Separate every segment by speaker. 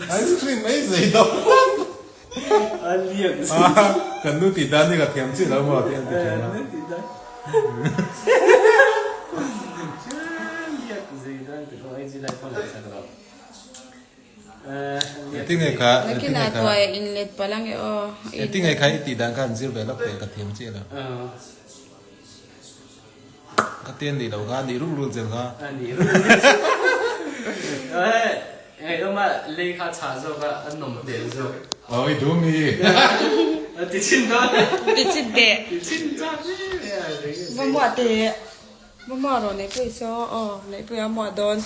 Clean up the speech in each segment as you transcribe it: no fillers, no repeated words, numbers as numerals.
Speaker 1: Ice cream ei zei dawn Kan nu tih dan hi ka thiam chiah lo maw tih an ti thin a. Engtinge kha
Speaker 2: Nakin ah tuai a inlet palh ange aw.
Speaker 1: Engtinge kha i tih dan kha an zir ve lawk teh ka thiam chiah lo. Ka tian nih loh kha nih ruk ruk zel kha.
Speaker 3: Nih ruk ruk zel. Ngaihdawm a lei kha chhah zawk a a nawm hmel zawk.
Speaker 1: Aw i duh mi.
Speaker 3: Ti chhin dawn.
Speaker 2: Ti chhin teh.
Speaker 3: Ti chhin chak e.
Speaker 2: Va muah teh. Va muah rawh Neihpuii saw aw Neihpuii a muah dawn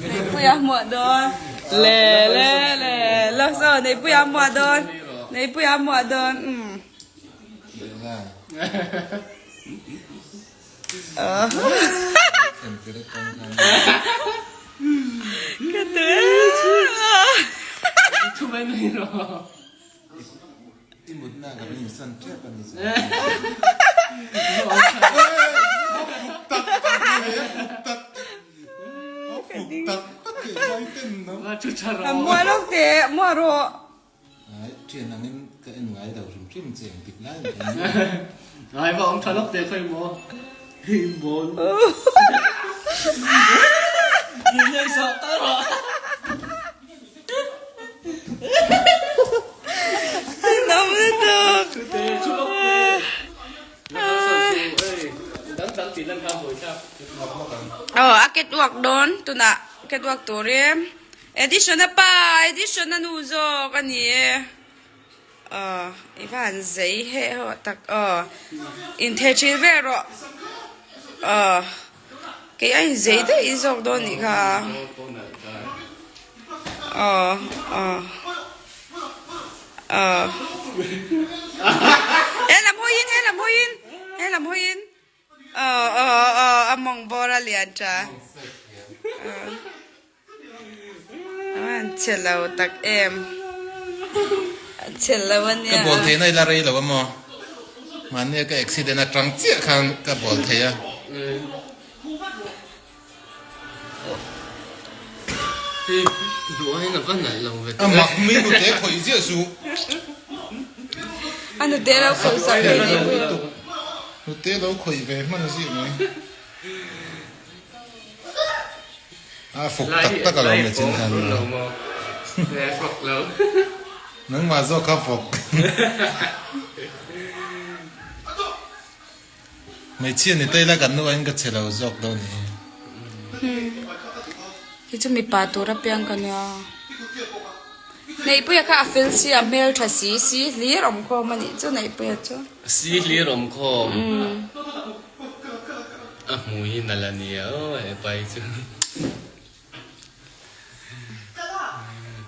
Speaker 2: Neihpuii a muah dawn le le le lo saw Neihpuii a muah dawn Neihpuii a muah dawn umm.
Speaker 1: I mutna ka ring san tep a ni chu.
Speaker 2: Muah lawk teh, muah rawh.
Speaker 1: Ai, thian angin ka en ngai lo hrim hrim che engtik lai in ka en.
Speaker 3: Ngai va awm tha lawk teh khawi maw. Hei mawl. Min hei sawh ta rawh.
Speaker 2: Nam lutuk.
Speaker 3: Tute chu lawk teh. Dang dang tih lan kha hawi thlak.
Speaker 2: Aw, a catwalk dawn tunah catwalk turin. Edition a pa, edition a nu zawk a ni e. Aw, i va han zei heh hawh tak aw. Intheh thil vel rawh. Aw, kei a inzei daih zawk dawn nih kha. Aw, aw. Aw. He lam hawiin, he lam hawiin, he lam hawiin. Aw, aw, aw, a mawng bawr a lian tha. Aw. An che lo tak em. An che lo a nia.
Speaker 1: Ka bawl theihna ila rei lo a maw? Mahnia ka accident atang chiah khan ka bawl thei a.
Speaker 3: Hei duh aiin a va nalh lo ve.
Speaker 1: A mak mi nute khawih ziah suh.
Speaker 2: A nute lo khawih sak ve ni pui.
Speaker 1: Nute lo khawih ve hman ziah mai. A fawk tak tak a lo ni chin khan. Nangmah zawk kha fawk. Hmeichhia ni ta ila kan nu aiin ka che lo zawk dawn ni.
Speaker 2: Hi chu mipa tur apiang ka nia. Neihpuia kha a fel si a hmeltha si si hlir awmkhawm a nih chu Neihpuia chu.
Speaker 3: Si hlir awmkhawm. A hmu hi nalh a nia aw he pai chu.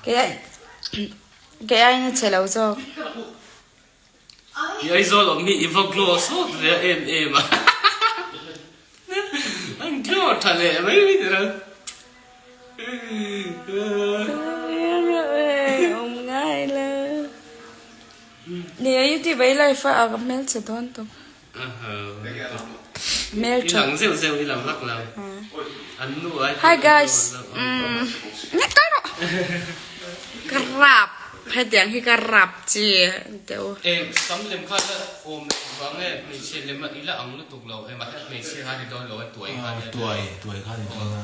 Speaker 2: Kei kei aiin a che lo zawk.
Speaker 3: I Aizawl awm hi i va glow sawt ve a em em a. An glow tha leh mai mai tir a.
Speaker 2: Awm ngai lo. Nia youtube a i live a ka hmelchhe dawn tawp. Hi guys nge kal rawh ka rap hetiang hi ka rap chi teh u.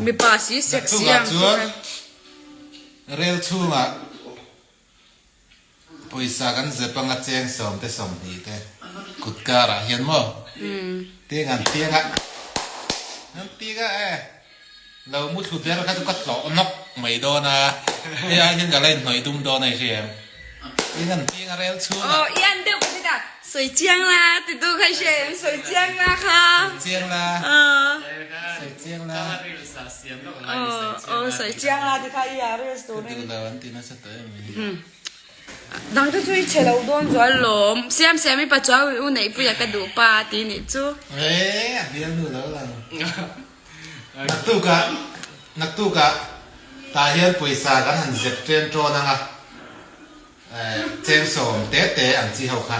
Speaker 2: Mipa si sexy ang chi kha.
Speaker 1: Rel chhungah Pawisa kan zep anga cheng sawmte 20 te kut karah hian maw tiang an tiang a an tiang a e lo mu thlu ber kha chu ka tlawh nawk mai dawn a hei ai hian ka la inhnawih dum dawn a i hria em tiang an tiang a rel chhung a
Speaker 2: Aw i an deuh ka ti ta sawi chiang la ti tu kha i hria em sawi chiang la kha
Speaker 1: sawi chiang la sawi chiang la
Speaker 2: Aw aw sawi chiang la ti kha i a reels turin
Speaker 1: ka duh lo an ti nasa tawh em mai.
Speaker 2: Dang te chu i chhe lo dawn zual lawm. Siam siam i pachuau i u neihpuia ka duh pa ti nih chu.
Speaker 1: Ee a bialnu lo lang. Naktukah naktukah tah hian pawisa kan han zep ṭen ṭawn ang a, cheng sawm te te ang chi ho kha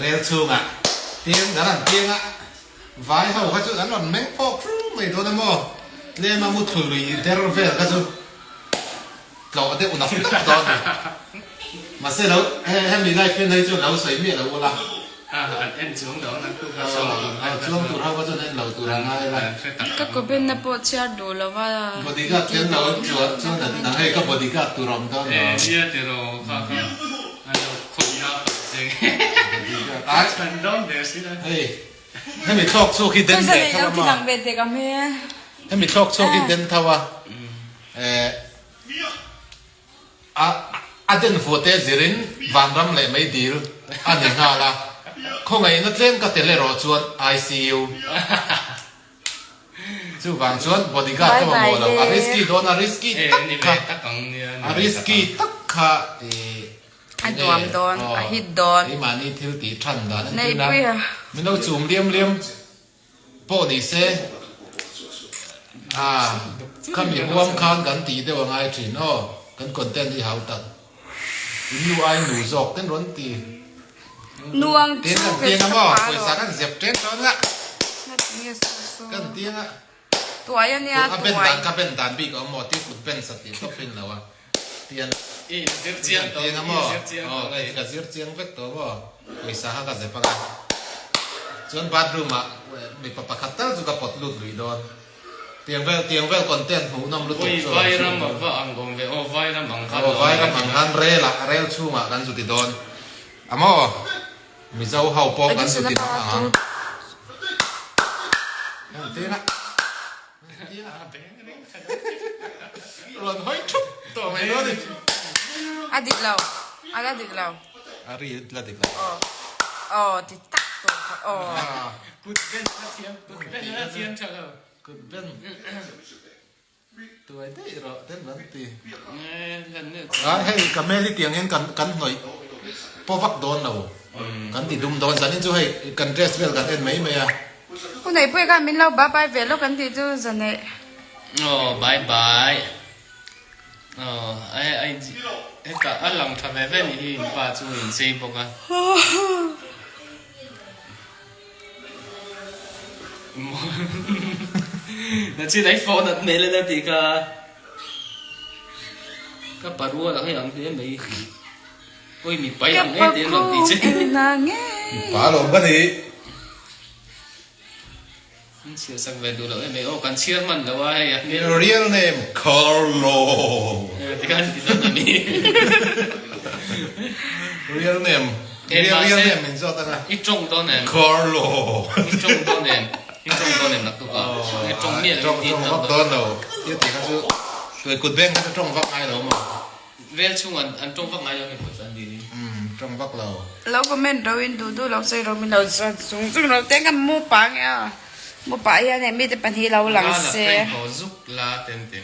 Speaker 1: rel chhungah. Tiang kan han piang a, vai ho kha chu an rawn meng phawk fur mai dawn a maw? Tlem a muthlu lui der vel kha chu tlawh deuh nak nak dawn a ni. Mahse lo hemi live hian hei chuan lo sawi miah lo ula.
Speaker 3: An en chuang lo ang tu kha chuang tur
Speaker 1: ho chuang tur ho kha chuan en lo tur a ngai la.
Speaker 2: Ka comment na pawh chhiar duh lo a.
Speaker 1: Bodyguard tel lo chuan chuan nang hei ka bodyguard tur a awm dawn lo.
Speaker 3: Eh nia tiraw kha kha an lo khawih a kan cheng.
Speaker 1: Ai
Speaker 3: Chhan dawn der si la.
Speaker 1: Hei hemi thlawk chhuak hi den ve tho a maw. Hemi thlawk chhuak hi den tho a eh. A a den fuh te zirin vanram leh mei dil a ni nghal a, khawngaihna tlem ka tel erawh chuan ICU. Chuvang chuan bodyguard ka mamawh lo, a risky dawn a, risky tak kha, a risky tak kha i
Speaker 2: A nuam dawn, a hit dawn.
Speaker 1: Keimahni thil tih than dan an tir a, min lo chum liam liam. Pawh ni se, ah, khami huam khan kan tih deuh a ngai thin aw, kan content hi hau tak. I nu ai nu zawk ten rawn ti.
Speaker 2: Nuang chu
Speaker 1: Tin kan
Speaker 2: ve
Speaker 1: tiang a maw,
Speaker 2: pa
Speaker 1: pawisa
Speaker 2: lo.
Speaker 1: kan zep ṭen ṭawn a. Kan tiang a.
Speaker 2: Tuai a nia,
Speaker 1: A ben
Speaker 2: tuai.
Speaker 1: dan ka ben dan bik a awm maw, tin kut ben sat tih tawp in lo a. Tian
Speaker 3: I zir chiang tawh,
Speaker 1: tiang a
Speaker 3: i
Speaker 1: maw?
Speaker 3: zir chiang
Speaker 1: Aw,
Speaker 3: tawh.
Speaker 1: ka ka zir chiang vek tawh maw? Pawisa kha ka zep ang a. Chuan bathroom ah mipa pakhat tal chu ka pawt lut lui dawn. Tiang vel tiang vel content hmuhnawm lutuk
Speaker 3: Ui
Speaker 1: chu a
Speaker 3: vairam
Speaker 1: chhung
Speaker 3: a
Speaker 1: dawn.
Speaker 3: va ang awm ve aw, vairam ang khan
Speaker 1: Aw,
Speaker 3: a awm
Speaker 1: vairam
Speaker 3: ve
Speaker 1: ang khan rel ah rel chhungah kan zu ti dawn. A maw? Mizo ho pawh kan zu
Speaker 2: Addition a
Speaker 1: ti
Speaker 2: pa
Speaker 1: ang
Speaker 2: tu.
Speaker 1: ang. Tiang a. Rawn hawi thup tawh mai dawn ni.
Speaker 2: A dik lo, a la dik lo.
Speaker 1: A ri la dik lo.
Speaker 2: Aw, aw ti tak tawh kha aw.
Speaker 3: Kut ben a thiam, kut ben a thiam tha lo.
Speaker 1: Kut ben tuai daih rawh ten an ti. A hei ka hmel hi tiang hian kan kan hnawih paw vak dawn lo. Kan ti dum dawn zanin chu hei kan dress vel kan en mai mai a.
Speaker 2: Pu Neihpuia khan min lo bye bye ve lawk an tih chu zaneih.
Speaker 3: Aw bye bye. Aw ai ai hetah a lang tha ve ve nih hi in pa chu in chei bawk a. Nachin ai phone at hmel a tih kha. Ka parual ang hei ang hle mai. Oi mi pai ang e te rawn ti che.
Speaker 1: Pa lawm ka ni.
Speaker 3: An chhiar sak ve duh loh em em. Aw kan chhiar hman lo a hei a hmel.
Speaker 1: Your real name Carlo.
Speaker 3: Ti khan ti dawn ami.
Speaker 1: Real name. Real real name min zawt anga.
Speaker 3: I tawng dawn em?
Speaker 1: Carlo.
Speaker 3: I tawng dawn em? I tawng dawn em naktuk a? I tawng miah lo
Speaker 1: Tawng tawng vak dawn lo. Ti ti kha chu tuai kut beng kha chu tawng vak ngai lo maw?
Speaker 3: Rel chhung an an tawng vak ngai lo nge pawisa an dil in.
Speaker 1: Umm tawng vak lo.
Speaker 2: Lo comment ro in duh duh lo sawi ro min lo zawt chung chung lo te kan mu pah nge a mu pah hian hei mite pahnih lo lang
Speaker 3: Rala
Speaker 2: se.
Speaker 3: prank haw zuk la ten te.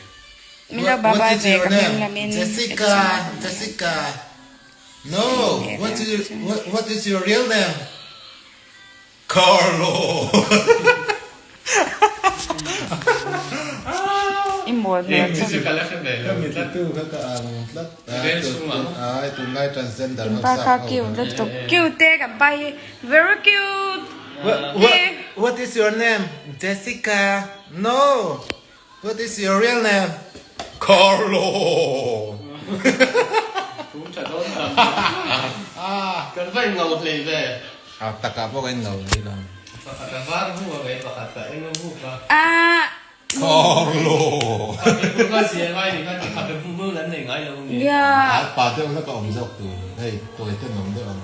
Speaker 2: Min lo
Speaker 1: What
Speaker 2: bye bye
Speaker 1: is
Speaker 2: ve
Speaker 1: your
Speaker 2: ka hming
Speaker 1: name?
Speaker 2: lam in
Speaker 1: Jessica Jessica No what is what what is your real name? Carlo.
Speaker 2: I mawl hmel
Speaker 3: Eng chu ka la hre ve lo.
Speaker 1: Ka mittu kha ka ang tlat a.
Speaker 3: Rel chhungah.
Speaker 1: Ai tunlai transgender
Speaker 2: In pa kha cute lutuk. Cute e kan pa hi very cute.
Speaker 1: What what what is your name? Jessica. No. What is your real name? Carlo.
Speaker 3: Thum tha dawn ta. Kan va in ngau hlei ve.
Speaker 1: A takah pawh ka in ngau hlei lo.
Speaker 3: Pakhat a var vu a kei pakhat a eng a vuk a.
Speaker 1: Carlo.
Speaker 3: Khabe hmul ka zia ngai ni kha ti khabe hmul an nei ngai lo nge.
Speaker 2: Nia.
Speaker 1: A pa deuh hlek a awm zawk tur. Hei tawi ten awm deuh ang.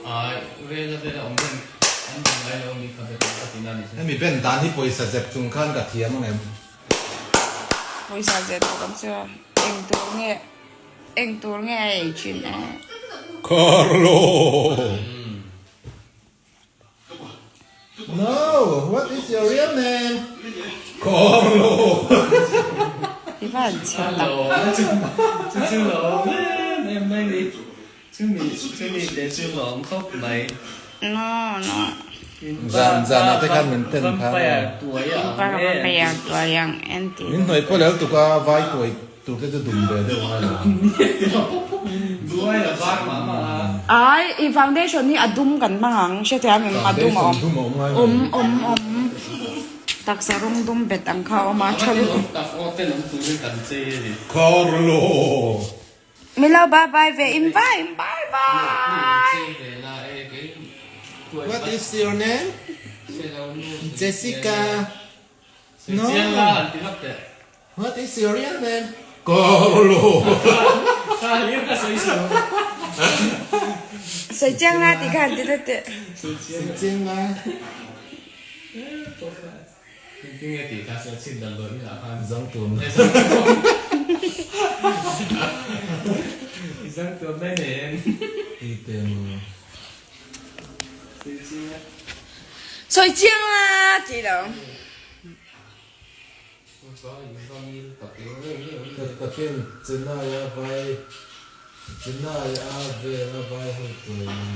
Speaker 3: Ai rel a vel a awm reng an nei ngai lo ni khabe hmul ka ti na ni se.
Speaker 1: Hemi ben dan hi pawisa zep chung khan ka thiam ang em?
Speaker 2: Pawisa zep tur ang chu eng tur nge eng tur nge a ei thin e.
Speaker 1: Carlo! No! What is your real name? Carlo!
Speaker 2: I van chhiar tak.
Speaker 3: Chu chu lawm em em mai ni. Chumi chumi te chu lawm khawp mai.
Speaker 2: No no.
Speaker 1: Zan zan ah te khan min ten khan.
Speaker 3: Vampire tuai ang
Speaker 2: e. Vampire tuai ang en ti.
Speaker 1: Min hnuai pawh lel tuk a vai tuai tur te chu dum ve deuh ngai lo.
Speaker 3: Duai la var mah mah a.
Speaker 2: Ai i foundation hi a dum kan hmang ang hrethiam em a dum a awm. Awm awm awm taksa rawng dum bet ang kha a awm a tha lutuk.
Speaker 1: Carlo.
Speaker 2: Milo bye bye ve in vai in bye bye.
Speaker 1: What is your name? Jessica. No. What is your real name? Carlo.
Speaker 2: Sawi chiang la tih kha an ti tlat teh.
Speaker 1: Sawi chiang la. Zangtuam.
Speaker 2: Sawi chiang la tih lo.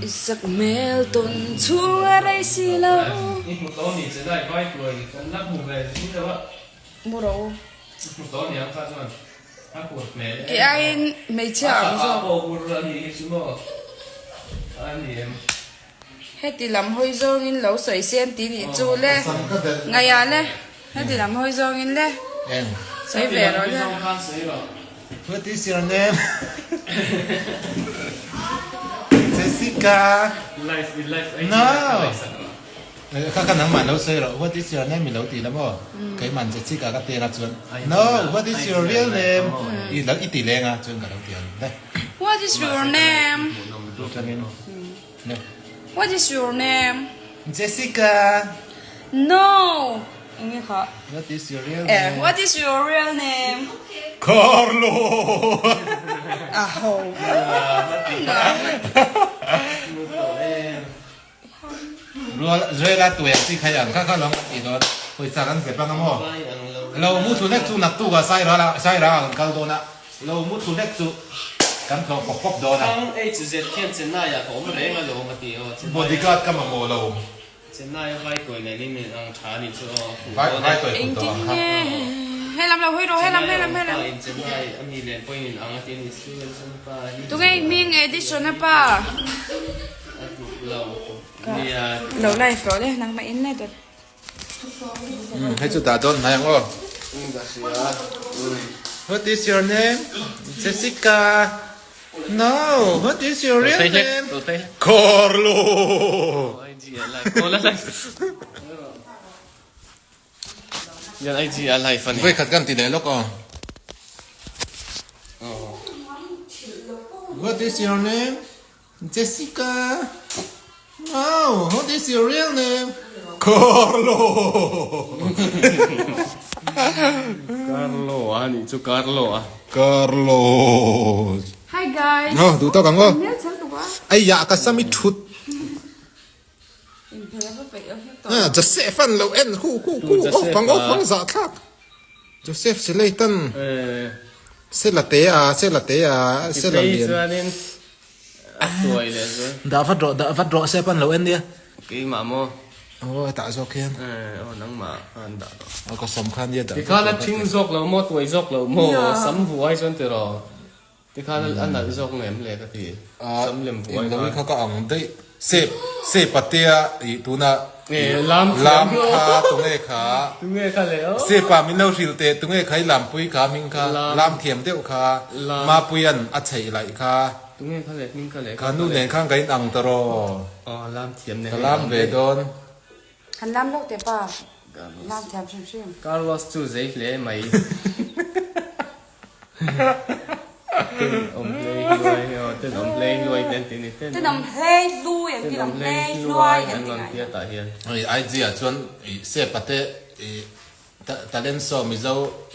Speaker 2: I sak hmel tawn chhung a rei si lo. Mu rawh u. Kei aiin hmeichhia ang zawk. Heti lam hawi zawngin lo sawi se an ti nih chu le. Ngaihah le, heti lam hawi zawngin le. Sawi ve rawh le.
Speaker 1: What is your name? Jessica. No. Kha kha nangmah lo sawi rawh. What is your name i lo ti la maw? Keimah Jessica ka ti anga chuan No, what is your real name? I lo i ti leng a chuan ka lo ti ang le.
Speaker 2: What is your name? What is your name?
Speaker 1: Jessica.
Speaker 2: No. Enge kha?
Speaker 1: What is your real name?
Speaker 2: What is your real name?
Speaker 1: Carlo.
Speaker 2: Aho.
Speaker 1: Rual Rela tuai ang chi khai ang kha kha lo ang ti dawn pawisa kan zep anga maw lo mu thu hlek chu naktuk ah sai ral ah sai rang ah kan kal dawn a lo mu thu hlek chu kan tlawh pawp pawp dawn a.
Speaker 3: Thang HZ khian Chennai ah ka awm reng a lawm a ti aw Chennai
Speaker 1: Bodyguard ka mamawh lo.
Speaker 3: Chennai a vai tuai nen in in ang tha a nih chu aw fuh
Speaker 1: Vai
Speaker 3: dawn e.
Speaker 1: vai tuai fuh
Speaker 2: Engtin
Speaker 1: tawh ang kha.
Speaker 2: nge helam lo hawi rawh helam helam
Speaker 3: Chennai a
Speaker 2: helam.
Speaker 3: awm pa in Chennai a mi len pawhin in ang a ti a ni su Edison pa hi.
Speaker 2: Tunge i hming Edison a pa? Lo live rawh le nangmah in le dawt.
Speaker 1: Hei chu dah dawn hnai ang aw. What is your name? Jessica. No, what is your real name? Carlo. Voi khat kan ti leh lawk aw. What is your name? Jessica, Wow, what is your real name? Carlo!
Speaker 3: Carlo a nih chu Carlo a.
Speaker 1: Carlo.
Speaker 2: Hi guys.
Speaker 1: Oh, duh tawk ang aw.
Speaker 2: Hmel chal tuk a.
Speaker 1: Ai ya ka sam i thut. Ah, Joseph an lo en hu hu hu oh pang oh pang za thlak. Joseph silei tan. Sela te a, sela te a, sela lian.
Speaker 3: Chuanin a tuai leh zual.
Speaker 1: Dah vat rawh, dah vat rawh sep an lo en nia.
Speaker 3: Keimah maw?
Speaker 1: Aw, a tah zawk hian.
Speaker 3: Eh, aw nangmah khan dah rawh.
Speaker 1: Aw, ka sam khan nia dah.
Speaker 3: Tikhan a thing zawk lo maw, tuai zawk lo maw, sam vuai chuan ti rawh. Tikhan a nalh zawk ngem le ka ti. Sam lem vuai
Speaker 1: khan. Englo hi kha ka ang daih. Sep, sep atea ih tuna
Speaker 3: lam
Speaker 1: lam kha tunge kha.
Speaker 3: Tunge kha le aw.
Speaker 1: Sepa min lo hrilh teh tunge kha i lampui kha hming kha lam thiam deuh kha Mapuian a chheih laih kha.
Speaker 3: Tunge kha le hming kha le.
Speaker 1: Kha nu nen khan ka in ang ta raw.
Speaker 3: Aw lam thiam nen
Speaker 1: Ka lam ve dawn.
Speaker 2: Han lam lo teh pa. Lam thiam hrim hrim.
Speaker 3: Carlos chu zei hle mai. Tenawm hlei hluai aw tenawm hlei hluai te an ti a ni
Speaker 2: tenawm hlei hlui an ti
Speaker 3: tenawm hlei hluai an rawn ti a tah hian.
Speaker 1: Hei IG ah chuan ih sepa te ih talent show mizo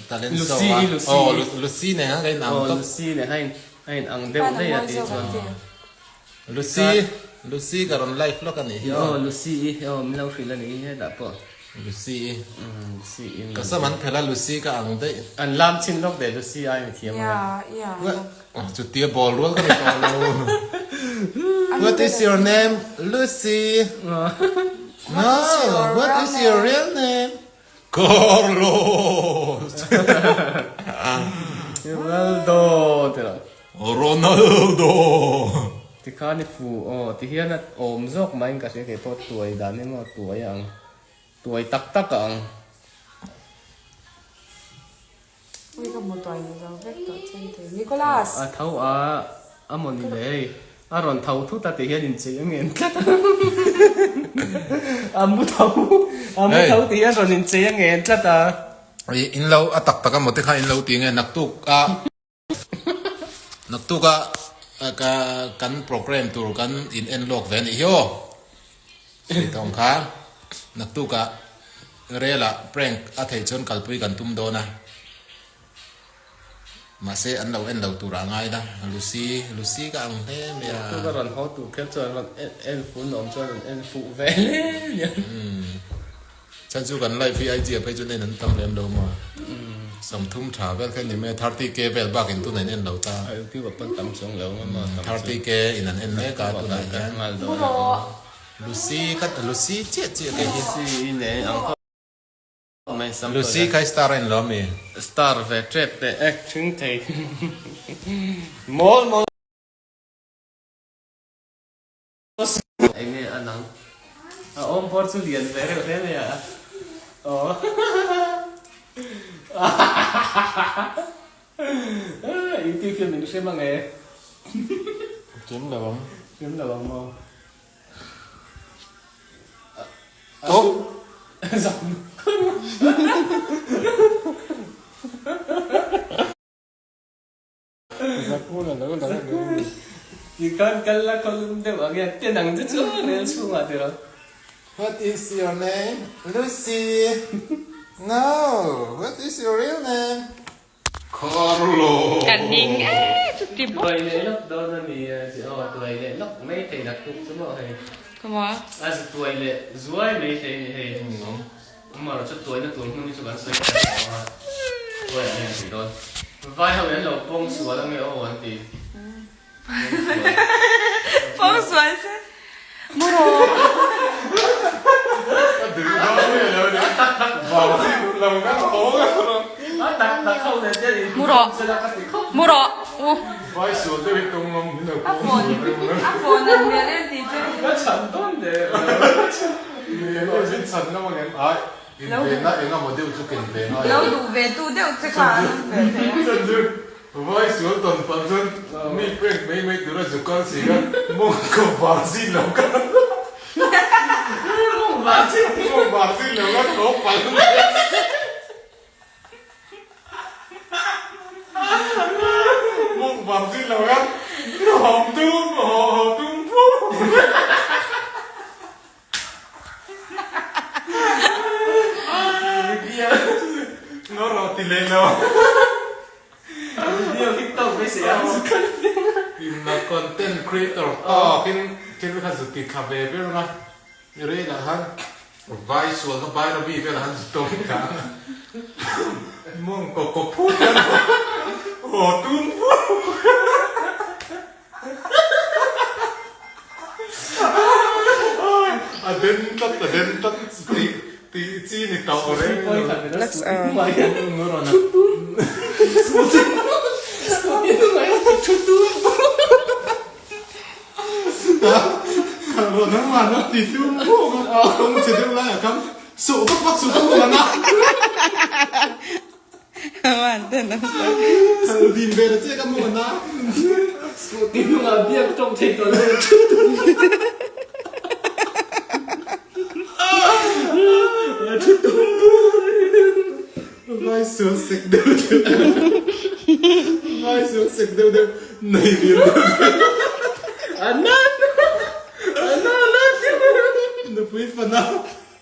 Speaker 1: talent show a aw Lucy nen khan ka in ang tawp.
Speaker 3: Aw Lucy nen khan a in ang deuh daih a tih chuan.
Speaker 1: Lucy Lucy ka rawn live lawk a nih hi aw.
Speaker 3: Aw Lucy i aw min lo hrilh a nih hi hetah pawh.
Speaker 1: Lucy i.
Speaker 3: Lucy i.
Speaker 1: Ka sam an phelh a Lucy ka ang daih.
Speaker 3: An lam chin lawk daih Lucy ai mi thiam ang
Speaker 2: e. Ya ya.
Speaker 1: Chutia ball rual ka ni tawh lo. What is your name? Lucy. No, what is your real name? Carlos.
Speaker 3: Ronaldo ti lo.
Speaker 1: Ronaldo.
Speaker 3: Tikhan i fu aw tihian a awm zawk maiin ka hria kei pawh tuai dan emaw tuai a ang tuai tak tak a ang.
Speaker 2: Ui ka hmu tuai ni zo vek tawh chen thei Nicholas.
Speaker 3: A tho a a mawni le hei a rawn tho thut a tihian inchei a ngen tlat a a mu tho a mu tho tihian rawn inchei a ngen tlat a.
Speaker 1: In lo a tak tak a maw te kha in lo ti nge naktuk a. Naktuka ka kan program tur kan in en lawk ve a nih hi aw. Hei tawng kha naktuka rel ah prank a theih chuan kalpui kan tum dawn a. Mahse an lo en lo tur ah ngai la Lucy Lucy ka ang hle mai a.
Speaker 3: Naktuka rawn haw tur kher chuan rawn en fuh nuam chuan rawn en fuh ve hle nia.
Speaker 1: Chhan chu kan live hi IG ah phei chuan en an tam lem lo maw? 30 tha vel kha ni mai a, 30k vel bak in tunah in en lo ta.
Speaker 3: A YouTube ah pawn tam chuang lo nga maw tam chu.
Speaker 1: 30k in an en mek a tunah hian. Lucy kha Lucy chiah chiah kei hi.
Speaker 3: Lucy i nei ang khawp mai sam
Speaker 1: Lucy kha i star a in lo ami?
Speaker 3: Star ve tep teh ek thing thei mawl mawl. Enge a nang? A awm bawr chu lian ve reuh hle mai a. Aw. YouTube hian min hrem ang e.
Speaker 1: Hrem lo ang.
Speaker 3: Hrem lo ang maw?
Speaker 1: Tawp.
Speaker 3: Zam. Tikhan kal la kawlum deuh ang hian ten ang che chu rel chhungah tiraw.
Speaker 1: What is your name? Lucy. No, what is your real name? Carlo.
Speaker 2: Ka ning e chuti bawk.
Speaker 3: Tuai leh lawk dawn a ni a chi aw tuai leh lawk mai thei naktuk chu maw hei.
Speaker 2: Ka maw?
Speaker 3: A zu tuai leh zuai mai thei a ni hei. Amaherawh chu tuaina tur hmun hi chu kan sawi kher lo a, tuai an en tih dawn. Vai ho in an lo pawng sual ange aw an ti.
Speaker 2: Pawng sual se mu rawh.
Speaker 1: Ka duh dawn nge lo ni. Vang lo ka tawng a.
Speaker 3: A tak tak ho nen hian in
Speaker 2: Mu rawh.
Speaker 3: sela ka ti khawp.
Speaker 2: Mu rawh. U.
Speaker 1: Vai sual deuh hi tawng ngam min lo
Speaker 2: A
Speaker 1: pawng
Speaker 2: phone
Speaker 1: sual deuh
Speaker 2: a phone an hmel em tih chu.
Speaker 3: Ka chhan dawn der lo.
Speaker 2: Lo duh ve tu deuh che kha an awm ve thei a.
Speaker 1: Content creator tawkin thil kha zu ti thla ve ber a, rel ah khan vai sual kha Bairabi velah khan zu tawk thla a, mawngkaw kaw phut hian haw tum phut. A den tlat a den tlat tih tih chi ni tawh reng lo.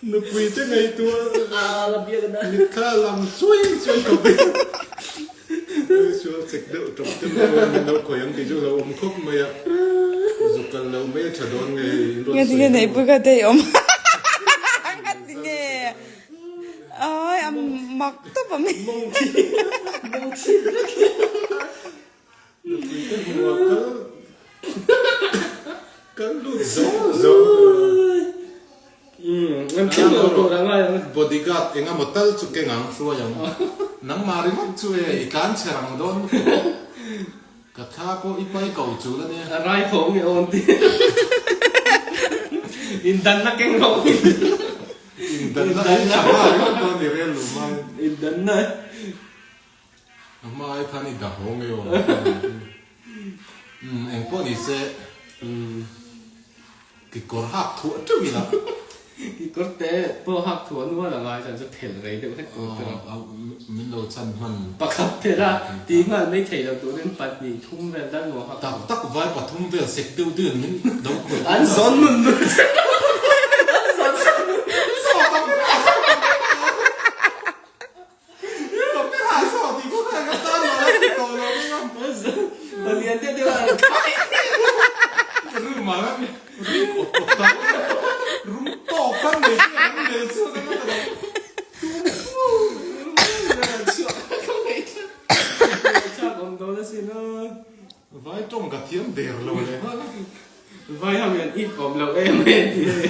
Speaker 1: Nupui te ngaihtuah mit kha lam chuai chuai khawp in sual chek deuh tawp te pawh min lo khawi ang tih chu hlauhawm khawp mai a, zuk kal lo mai a tha dawn nge in rawn sawi
Speaker 2: Ngatinge neihpui ka thei awm ngatinge ai a mak tawp a mi
Speaker 1: Nupui te hmuh ah kal kal lut zo zo Bodyguard eng emaw tal chu keng ang hruai ang nangmah ringawt chu e i tlan chher ang dawn lutuk. Ka thla pawh i pai ko chul a nia.
Speaker 3: A rai tho nge awn ti. Indanna keng rawh.
Speaker 1: Indanna ei tha nghal ringawt dawn ni rel lu mai.
Speaker 3: Indanna.
Speaker 1: A hma ai khan i dah haw nge aw. Umm eng pawh ni se. Umm. Kekawr hak thuah teuh ila.
Speaker 3: Kekawr te pawh hak thuah nual a ngai chuan chu phelh rei deuh hlek tur te
Speaker 1: Aw min lo chhan hman.
Speaker 3: Pakhat phelh a tih nghal mai theih loh turin pahnih thum vel dal maw hak.
Speaker 1: Tak tak vai pathum vel sek deuh deuh in min lo khawih.
Speaker 3: An zawn nun nun che. An zawn nun
Speaker 1: Vai tawng ka thiam der lo leh nghal a.
Speaker 3: Vai ho hian it awm loh em em ti hei.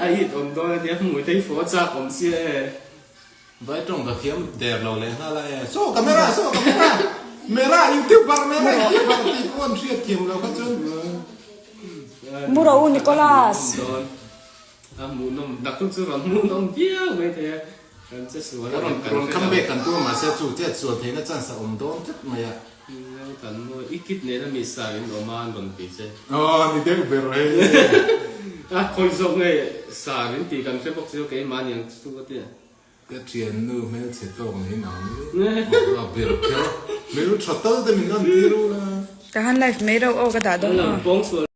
Speaker 3: A it awm dawn a nia hmui te hi fawh a chak awm sia e.
Speaker 1: Vai tawng ka thiam der lo leh nghal a e. Saw camera saw camera mera youtuber mera youtuber tih pawh an hriat thiam lo kha chuan.
Speaker 2: Mu rawh u Nicholas.
Speaker 3: A hmuhnawm naktuk chu rawn hmuhnawm viau mai thei a. Kan che sual a
Speaker 1: rawn rawn come back kan tum a mahse chu chet sual theihna chance a awm dawn tlat mai a.
Speaker 3: Kan mawi i kit nena mi sa in awm a an rawn ti che.
Speaker 1: Aw ni deuh ber hei.
Speaker 3: A khawi zawk nge sa in tih kan hre bawk si lo keimah aniang chu ka ti a.
Speaker 1: Ka thiannu hmelchhe tawk nei nang a ber kher a hmeltha tal te min lan tir u la.
Speaker 2: Ka han live mai reuh aw ka dah dawn aw.